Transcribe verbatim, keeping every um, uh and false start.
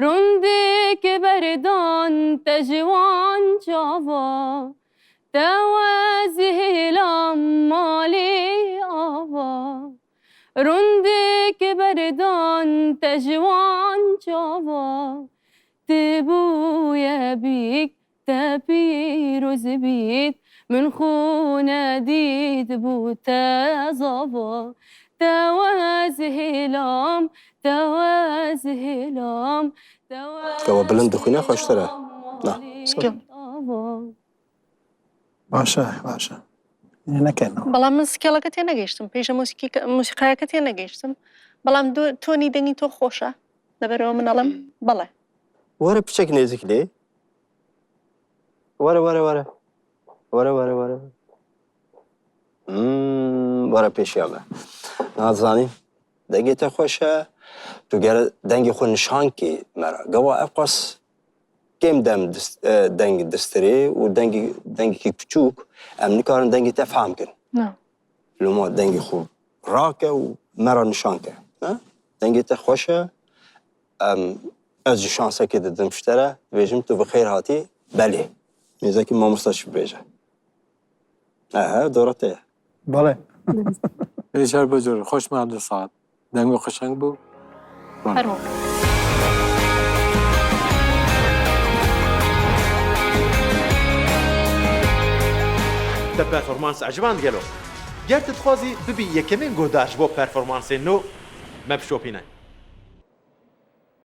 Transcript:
Rundek berdan te ji wan çava, te wezîlam malê ava. Rundek berdan te ji wan çava, tu bûye bîk, te pîroz bît, min xwe nedît bû te zava. Te wezîlam, te wezîlam, te wezîlam. Ewa bilind dixwîne xweştir e. Na. Skill. Baş e, baş e. Yine neken o. بەڵام من سکێڵەکە تێنەگەیشتم، پێشە مۆسیقی-، مۆسیقایەکە تێنەگەیشتم. بەڵام دو-، تۆنی دەنگی تۆ خۆشە. لەبەرەوە من ئەڵێم بەڵێ. Were piçek nêzik lê. Were, were, were. Were, were, were. Hmm, were pêşiya me. Nazanî, dengê te xweş e. Tu gere dengê xwe nişan kî me re. Gewa ev qas kêm dem dist-, e, deng distirê û dengê, dengekî piçûk em nikarin dengê te fehm kin. Na. Loma dengê xwe rake û me re nişan ke. Ne? Dengê te xweş e. Em, ez jî şansekê didim ji te re, dibêjim tu bi xêr hatî. Belê. Mêzekî mamosta jî bibêje. Ehe, dora te ye. Belê. Beşer bicûr, xweş me Ebdulsaad. Deng we qişeng bû. Fermo. Te performans eciband gelo? Ger tu dixwazî bibî yekemîn guhdar ji bo performansên nû, me bişopîne.